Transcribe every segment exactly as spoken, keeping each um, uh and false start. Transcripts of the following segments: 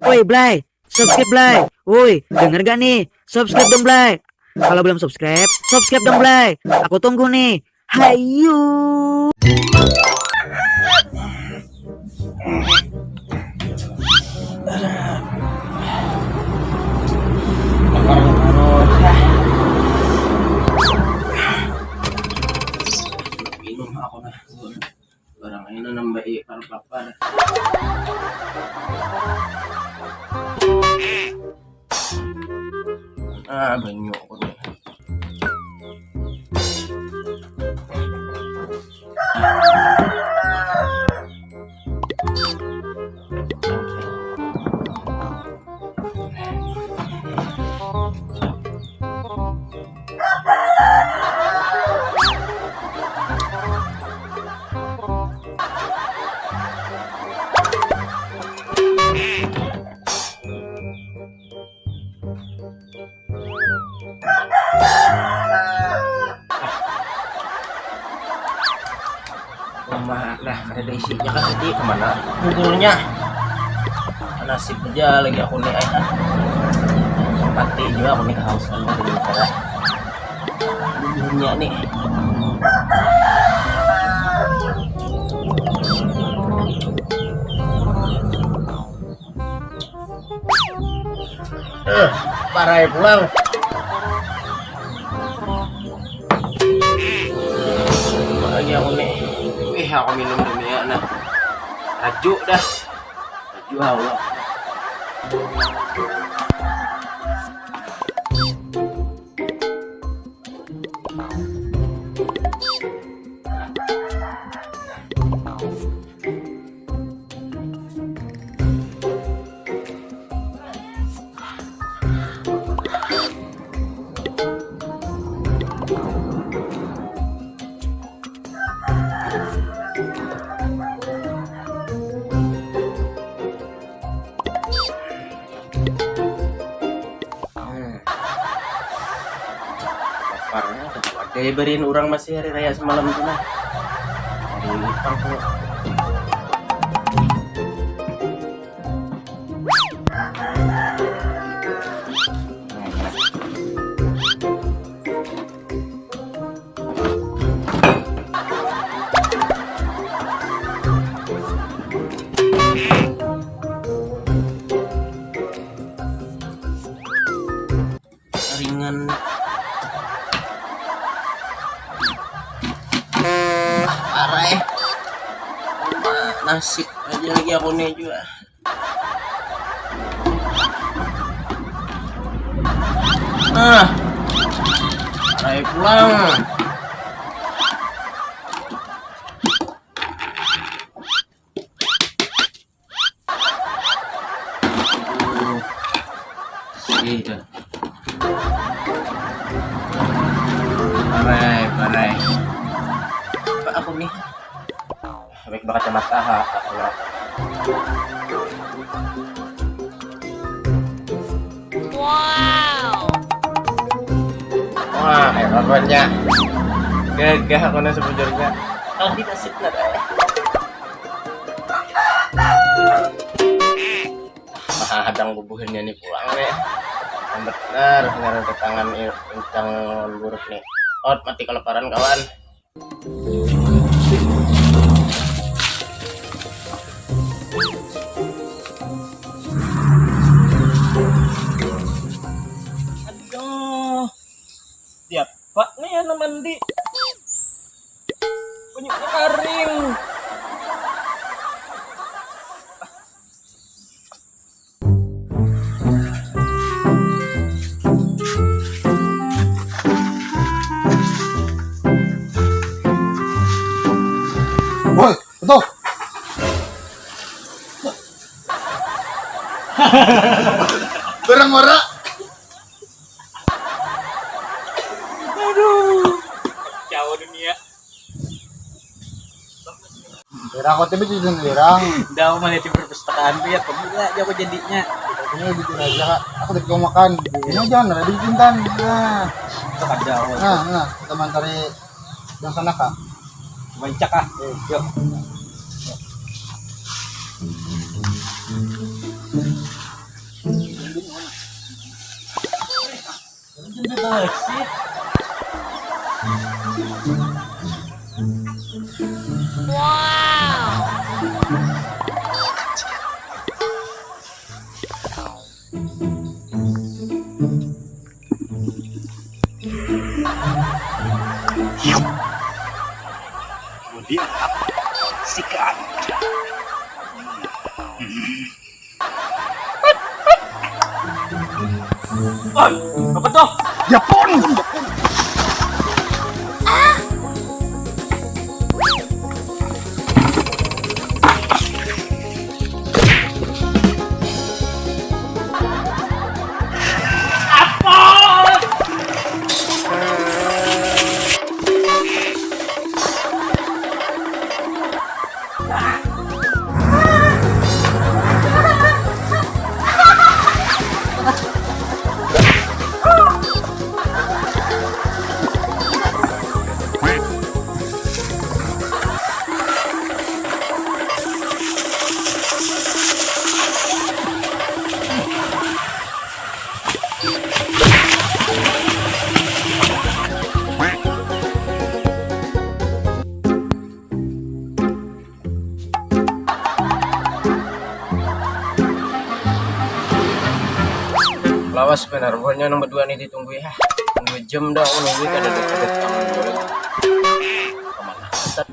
Woi, Blay, subscribe, Blay. Woi, denger gak nih? Subscribe dong, Blay. Kalau belum subscribe, subscribe dong, Blay. Aku tunggu nih. Hayu. Minum aku nah. Barang ini nambahi par-, lapar. Ah, banyu aku nih. Rumah dah kada ada isinya kan tadi, kemana bubulnya? Nasib aja lagi aku nih, eh. Mati juga aku nih kehausan, aku di utara. Bubulnya nih. Eh, parai pulang. Lagi aku nih. Wih, aku minum demi ya, nah. Laju dah. Laju, Allah. Hmm. Laparnya ada, ada ya barian orang masih hari raya semalam tuh nah. Hari utang tuh. Ringan. Ah, parah eh. Nasib aja lagi aku nih juga. Nah, rai pulang. Sih dah. Parai, parai. Apa aku nih? Baik bakacamata ha. Wow. Wah, hebat banyak. Gagah aku nih sebujurnya. Tadi nasib lah eh. Mahadang bubuhannya nih pulang nih. Bener, ngaran ketangan incang lawan buruk nih. Ot, mati kelaparan kawan. Aduh. Tiap pak nih anak mandi. Banyaknya karing. Woi, betul. Barang ora. Aduh. Kacau dunia. Lirang, aku tapi cuci lirang. Dah, aku melihat di perpustakaan tuh ya, pemila aja aku jadinya. Ini bikin aja, Kak. Aku udah mau makan. Ini jangan ada bikin tan. Nah, itu ada awal. Nah, nah, kita mantari yang sana, Kak. Bancak ah. Yuk. Oh shit. Wow. Kemudian sikat. Oi, apa tuh? Ya pun. Lawas banar buhannya nang badua ni ditunggui, hah. Dua jam dah aku nunggui kada datang-datang jua. Kemana? Bangsat.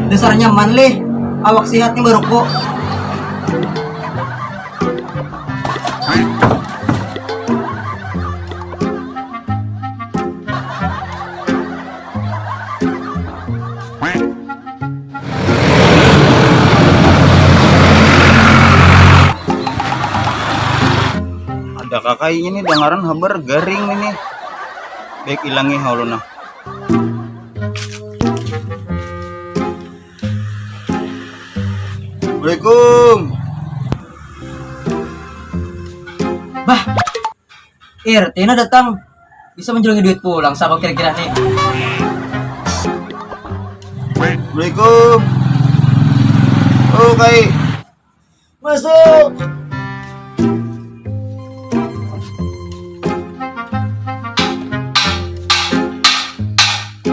Dasar nyaman lih, awak sihat ni baruku. Ada kakainya nih dangaran habar garing ini. Baik ilangi haulu nah. Assalamualaikum. Bah, R T na datang. Bisa menjulangi duit pulang, sapa kira-kira nih? Assalamualaikum. Oh, Kai. Masuk.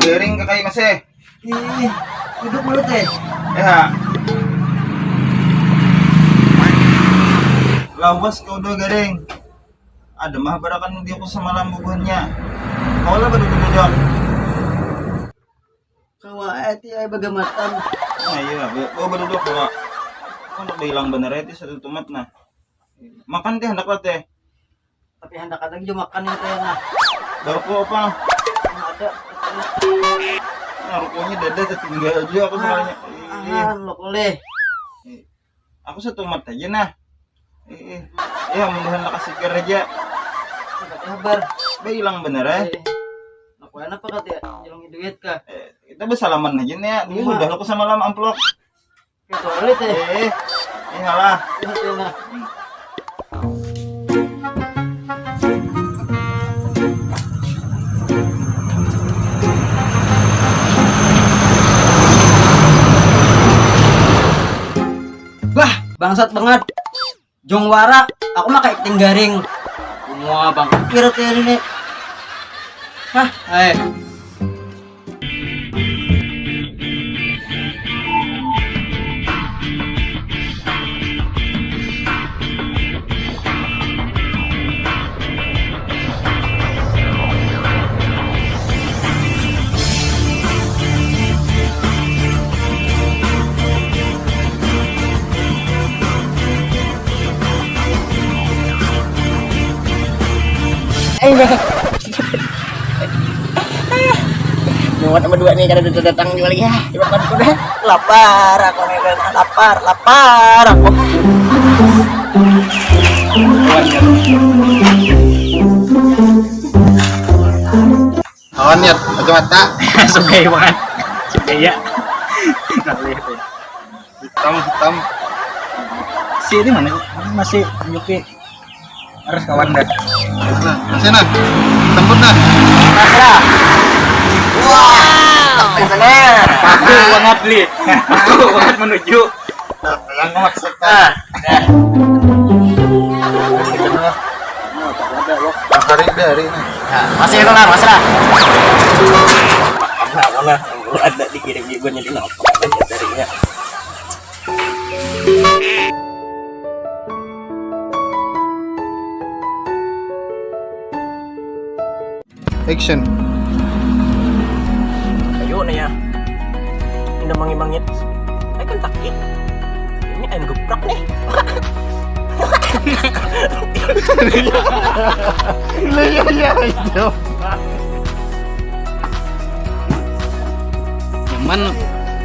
Garing ka Kai masih. Ih, duduk dulu teh. Ya. Lawas kau dua garing. Ada mah barakan dia ku samalam bubuhannya. Kau lah baduduk-duduk. Kawa eh ti ai bagamatan. Nah iya, be- bawa baduduk kawa. Kau nak bahilang banar ya ti satu tumat nah. Makan teh handak lah teh. Tapi handak ada lagi jua makan yang teh nah. Baruku apa? Ada. Nah, rukunya dada tertinggal aja aku soalnya. Ih. Ah, lo boleh. Aku satumat aja nah. Ih, ya mudahan lekas sigar aja. Dapat kabar. Ba hilang bener eh. Eh, aku enak apa kata ya? Jalung duit kah? Eh, kita bersalaman aja nih ya. Ini udah aku sama lama amplop. Kayak toilet eh. Eh, ini lah. Iya, iya, nah. Bah, bangsat banget. Jong wara, aku mah kayak ting garing. Semua bang, kira kira ini. Hah, eh. Ayo. Muat sama dua nih karena udah datang juga lagi ya. Coba kan udah lapar aku nih kan lapar lapar aku. Lawan niat kacamata. Sebaik banget. Sebaik ya. Hitam hitam. Si ini mana? Masih nyupi. Harus kawan dah. Nah, masih nah. Temput nah. Wah, bener. Jauh banget, Li. Jauh banget menuju. Yang maksudnya Ah, hari dari ini. masih itu lah, masih lah. Nah, mana ada dikirim juga jadi nonton aja darinya. Action. Ayo nih ya. Ini mangit-mangit. Ayo kan takit. Ini ayam geprek nih. Iya iya iya. Nyaman.